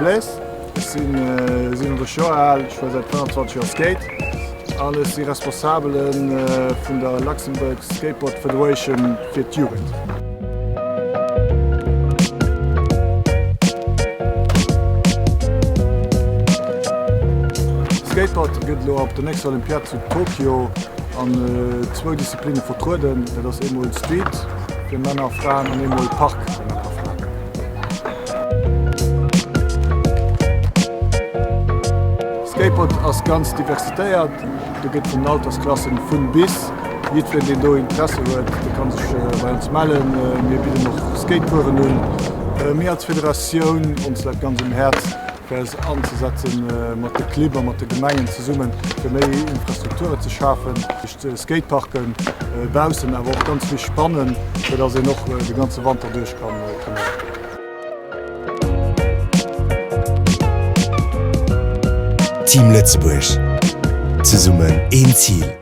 Blaise, ech si 37 Joer al, ech fuere säit 25 Joer Skate an ech si Responsabele vun der Luxembourg Skateboard Federation fir d'Jugend. Skateboard gëtt elo op der nächster Olympiad zu Tokio an zwou Disziplinne vertrueden, dat ass eemol Street fir Männer a Fraen an eemol Park fir Männer a Fraen. Skateboard ass ganz diversitéiert, do gëtt vun den Altersklassen vun bis. Jiddwereen deen do Interesse huet, dee kann sech bei ons mellen. Mir bidden och Skatecouren un. Mir als Federatioun, ons läit ganz um Häerz fir eis anzesetzen mat de Clibb a mat de Gemengen zesummen, fir méi Infrastrukture ze schafen. Skateparken baussen, awer och ganz vill bannen, fir dass een och de ganze Wanter duerch kann trainéieren. Team Lëtzebuerg, zesummen een Zil!